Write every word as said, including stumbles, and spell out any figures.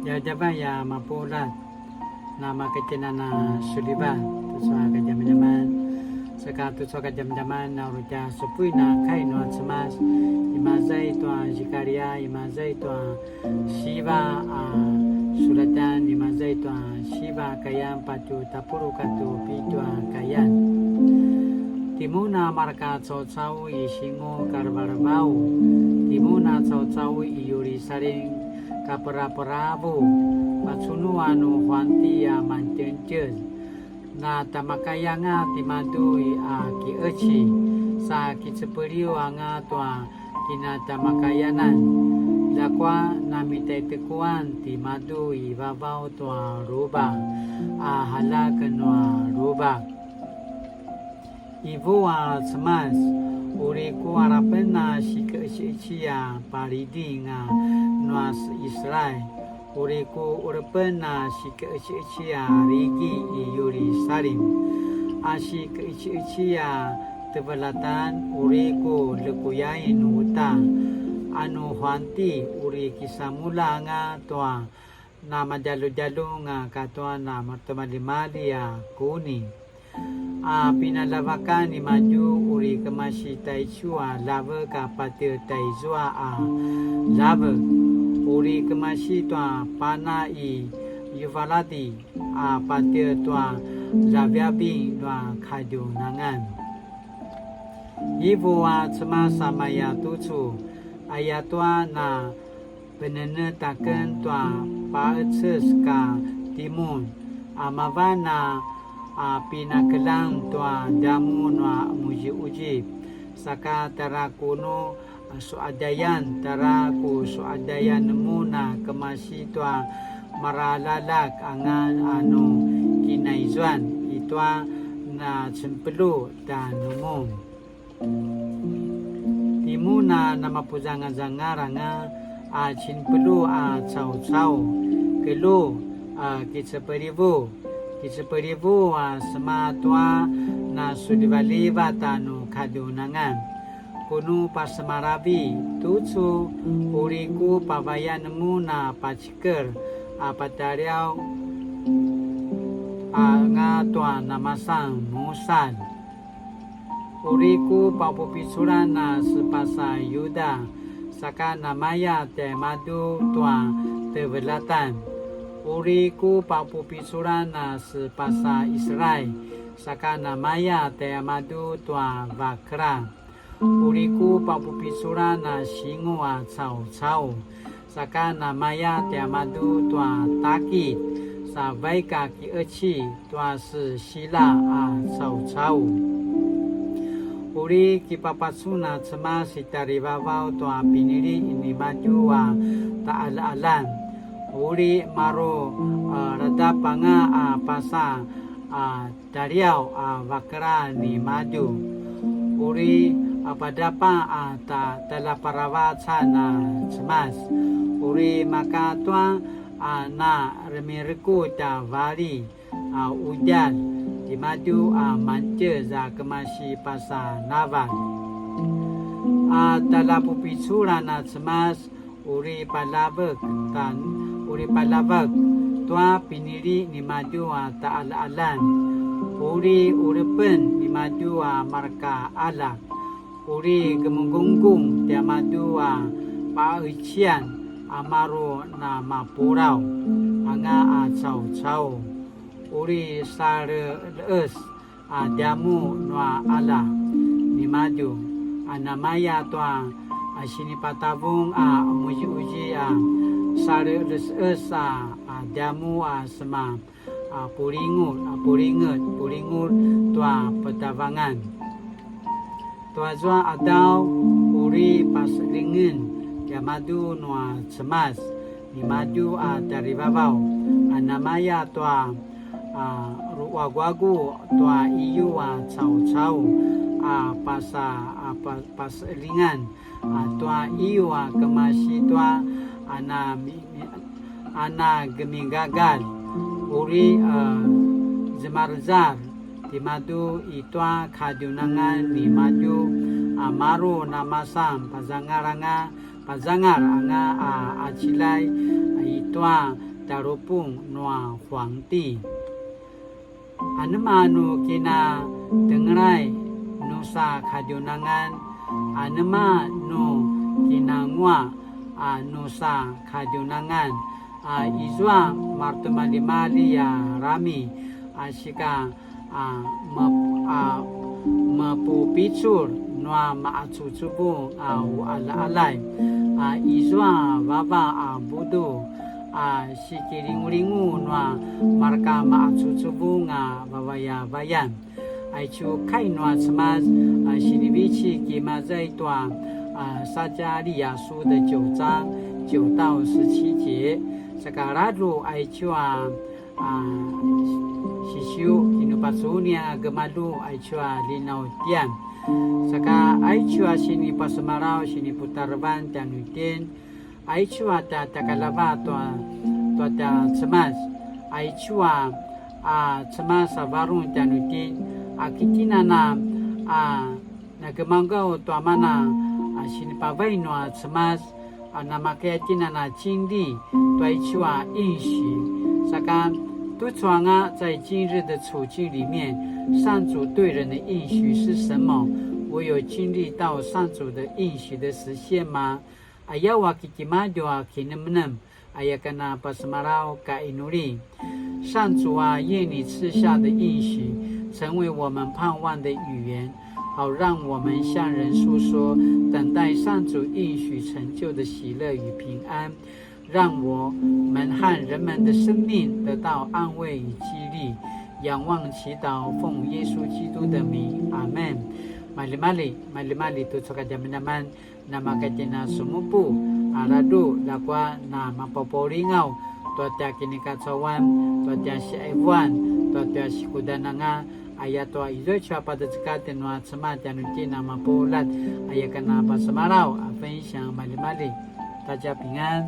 Djavadjavay a mapuljat, na maketjinana sulivat tucu a kadjamadjaman. Saka tucu a kadjamadjaman na uri tja supuin a kai nua Cemas, imaza i tua Zikaria, imaza i tua siva a sulatjan, imaza i tua siva a kayan patju tapuluq katua pitju a kayan. Timun a marka caucau i Singu kalevalevau, timun a caucau i Yirusalim kaperaperavu, pacunu a nu huanti a mantjentjez. Na tjamakayanga timadju a kiqeci, sa kicepeliw anga tua kinatjamakayanan. Ljakua namitaitekuan timadju i vavaw tua ruba, a haljak nua ruba. Ivu a Cemas, uri ku alapen a sikeqeciqeci a paliding a nua Israel, uri ku ulepen a sikeqeciqeci a rigi i Yirusalim, a sikeqeciqeci a tevelatan, uri ku lekuyain uta, a nu huanti uri kisamulja anga tua namadjaludjalung a katua na maretimaljimalji a kuni. A pinaljavakan nimadju uri kemasi taicu a ljavek a patje taizua a ljavek, uri kemasi tua pana i Yuvaladi a patje tua ljaviaving nua kadjunangan. Ivu a Cemas a maya tucu, ayatua na penenet aken tua paqeces ka timun, a mavan a, a pinakeljang tua djamuq nua qemuzipuzip, saka tara ku nu suqadayan, tara ku suqadayan mun a kemasi tua maraljaljak anga a nu kinaizuan i tua na cempelu tjanumun. Timun a namapuzangazangal anga a cinpelu a caucau, kelu a kicepelivu, kicepelivu a sema tua nasulivalivat a nu kadjunangan. Ku nu pasemalavi tucu, uri ku pavayan mun a pacikel a pataliaw anga tua namasan musalj. Uri ku papupiculan a sepasa Yuda, saka namaya tjaimadju tua tevelatan. Uri ku papupiculan a sepasa Israel, saka namaya tjaimadju tua vakela. Uri ku papupiculan a singu a caucau, saka namaya tjaimadju tua takit, sa vaik a kiqeci tua sesila a caucau. Uri kipapacun a Cemas i tjarivavaw tua pinili nimadju a taqaljaqaljan. Uri maru, a, radap anga a pasa, a, taliaw a vakela nimadju. Uri a padapa a ta-, talaparavacan a Cemas. Uri maka tua a na remirekutj a vali a qudjalj timadju a mantjez a kemasi pasanavalj. A talapupiculan a Cemas uri palavek tan, uri palavek tua pinili nimadju a taqaljaqaljan. Uri ulepen nimadju a marka aljak. Uri gemugunggung tiamadju a paqeciyan a maru namapulaw anga a caucau. Uri saleqeleqes a djamuq nua qalja nimadju, a namaya tua a sinipatavung a qemuziquzip a saleqeleqes a, a djamuq a sema, a pulingut, a pulinget, pulingut tua petavangan. Tua zua qadaw uri paselingen tiamadju nua Cemas nimadju a tjarivavaw, a namaya tua a ruaguagu tua iyu a caucau a pasa, a pa-, paselingan, a tua iyu a kemasi tua a na mi-, mi-, a na gemigagalj, uri a zemarzar timadju i tua kadjunangan nimadju a maru namasan pazangal anga, pazangal anga a acilay i tua tjalupung nua huangti. Anema nu kinatengelay nu sa kadjunangan? Anema nu kinanguaq a nu sa kadjunangan? A izua maretimaljimalji a rami a sika a me-, a mepupicul nua maqacuvucuvung a uqaljaqaljay, a izua vava a budu a sikilingulingu nua marka maqacuvucuvung a vavayavayan. Aicu kai nua Cemas a sinivecik i maza i tua a 撒迦利亞書的九章九到十七節. Saka ladruq aicu a a sisiu, kinupacuni a gemalju aicu a linautian. Saka aicu a sinipasemalaw, siniputarevan tjanuitjen, aicu a tja tjakalava tua, tua tja Cemas, aicu a, a Cemas a varung tjanuitjen, a kitjen a na, a nagemaugaw tua mana a sinipavai nua Cemas, a namakaya itjen a na 經歷 tua aicu a 應許. Saka tucu anga 在今日的處境裡面，上主對人的應許是什麼？我有經歷到上主的應許的實現嗎？Ayaw a kitimadju a kinemnem, aya ken a pasemalaw ka inuli. 上主啊，愿你赐下的应许成为我们盼望的语言，好让我们向人诉说等待上主应许成就的喜乐与平安。让我们和人们的生命得到安慰与激励。仰望祈祷，奉耶稣基督的名，阿们。Maljimalji, maljimalji tucu a kadjamadjaman. Namakaya itjen a semupu a ladruq, ljakua na mapapaulingaw tua tja kinikacauan, tua tja siqivuan, tua tja sikudananga, ayatua izua aicu a pazazekatj nua Cemas tjanuitjen a mapuljat, aya ken a pasemalaw a 分享. Maljimalji, 大家平安.